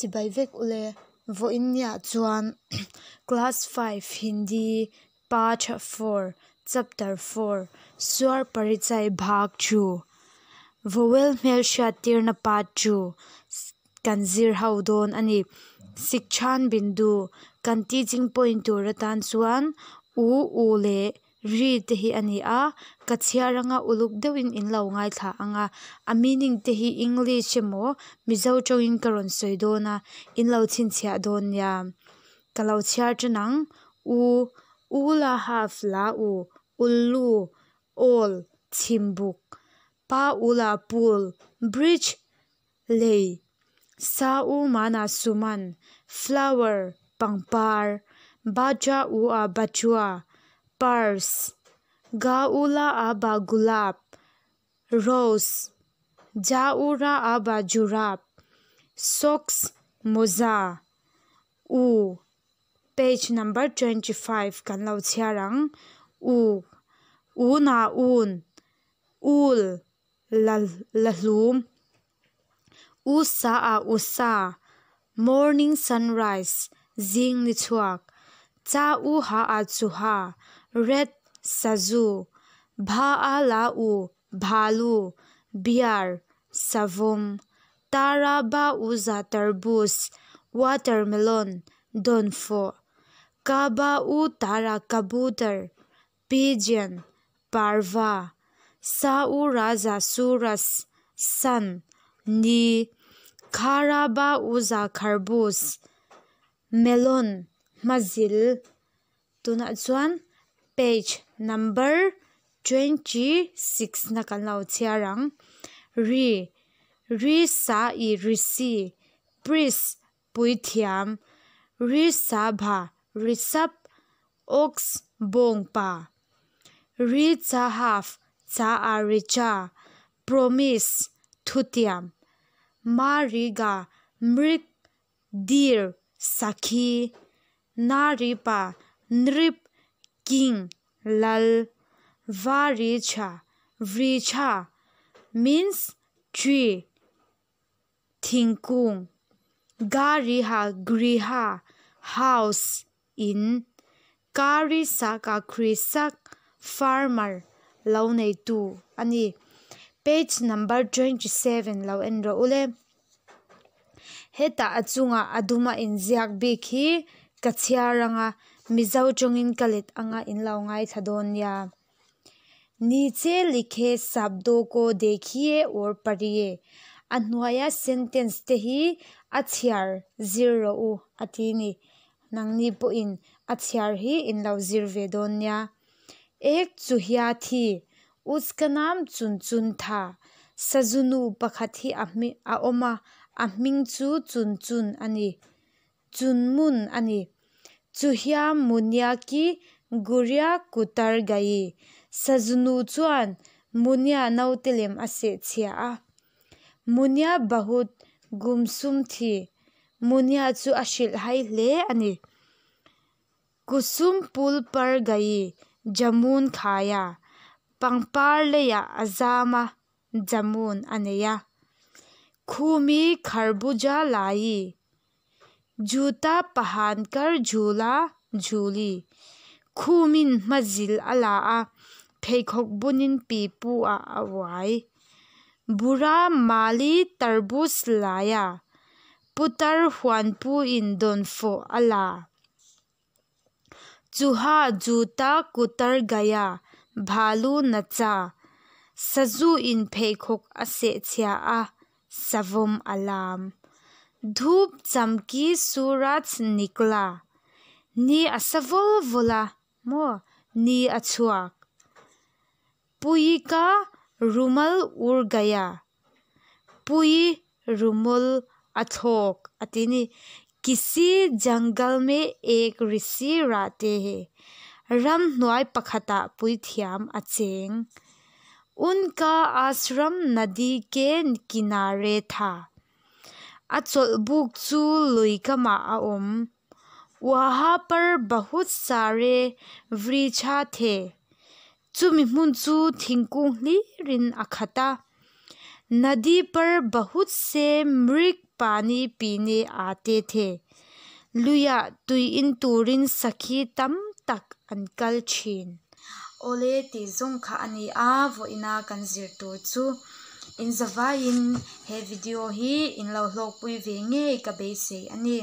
Chibai vek ule, vawiin niah chuan class 5 Hindi Path 4 Chapter 4 Swar Parichai Bhag 2 Vowel hmelhriat tirna Part 2 kan zir ho dawn a ni. Sikshan Bindu kan teaching point tur atan chuan U U leh Ri te hi a ni a, ka chhiar anga uluk deuhin in lo ngaithla ang a, a meaning te hi English emaw Mizo tawngin ka rawn sawi dawn a, in lo chhinchhiah dawn nia. Ka lo chhiar tan ang, U, U la half la u, Ullu, Awl, Chhimbuk, Pa u la pool, Bridge, Lei, Sa u mana suman, Flower, Pangpar, Ba cha u a bachua, Purse, Ga u la a ba gulab, Rose, Ja u ra a ba jurab, Socks, Mawza, U, Page number 25 kan lo chhiar ang, U, U na un, Ul, La la hlum, U sa a u sa, Morning sunrise, Zing ni chhuak, Cha u ha a chuha, Red, Sazu, Bha a la u, Bhalu, Bear, Savawm, Ta ra ba u za tarbuz, Watermelon, Dawnfawh, Ka ba u ta ra kabutar, Pigeon, Parva, Sa u ra za suraj, Sun, Ni, Kha ra ba u za kharbuz, Melon, Hmazil. Tunah chuan page number 26 na kan lo chhiar ang. Ri, Ri sa i risi, Priest, Puithiam, Ri sa bha, Risap, Ox, Bawngpa, Ri cha half, cha a richa, Promise, Thutiam, Ma ri ga, Mrik, Deer, Sakhi, Na ri pa, Nrip, King, Lal, Va ri cha, Vricha, means tree, Thingkung, Ga ri ha, Griha, House, In, Ka ri sa ka, Krisak, Farmer, Lo neitu a ni. Page number 27 lo en rawh ule. Hetah a chungah a duma inziak bik hi ka chhiar anga Mizo tawngin ka let anga in lo ngaithla dawn nia. Niche likhe shabdo ko dekhiye aur pariye a hnuaia sentence te hi a chhiar zir rawh u a ti ni. Nangni pawhin a chhiar hi in lo zir ve dawn nia. Ek chuhia thi uska naam chun chun tha Sazu nu pakhat hi a hming a awm a, a hming chu chun chun a ni, chun mun a ni. Chuhia Munia ki Guria Kutar Gayi Sazu nu chuan Munia naute lem a seh chhia a. Munia Bahut Gumsum thi Munia chu a hrilh hai hle a ni. Kusum Pul Par Gayi Jamun Khaya Pangpar leiah a zam a, jamun a nei a. Khumi Kharbuja Lai Juta Pahan Kar Jhula Jhuli Khumin hmazil a la a, pheikhawk bunin pipu ah a uai. Bura Mali Tarbuz Laia Putar huanpuin dawnfawh a la. Chuha Juta Kutar Gaya Bhalu Nacha Sazu in pheikhawk a seh chhia a, savawm a lam. Dhup Chamki Suraj Nikla Ni a sa vawl vawl a, maw ni a chhuak. Pui ka rumal ur gaya Pui rumul a thlawk a ti ni. Kisi jungle mein ek rishi rahte hai Ramhnuai pakhatah puithiam a cheng. Unka ashram nadi ke kinare tha A chawlhbuk chu lui kamah a awm. Waha par bahut sare vrichha the Chumi hmun chu thingkung hlirin a khat a. Nadi par bahut se mrik Pani peene aate the. Luiah tui in turin sakhi tam tak an kal thin. Awle tih zawng kha a ni a, vawiina kan zir tur chu in zavaiin he video hi in lo hlawkpui ve ngei ka beisei a ni.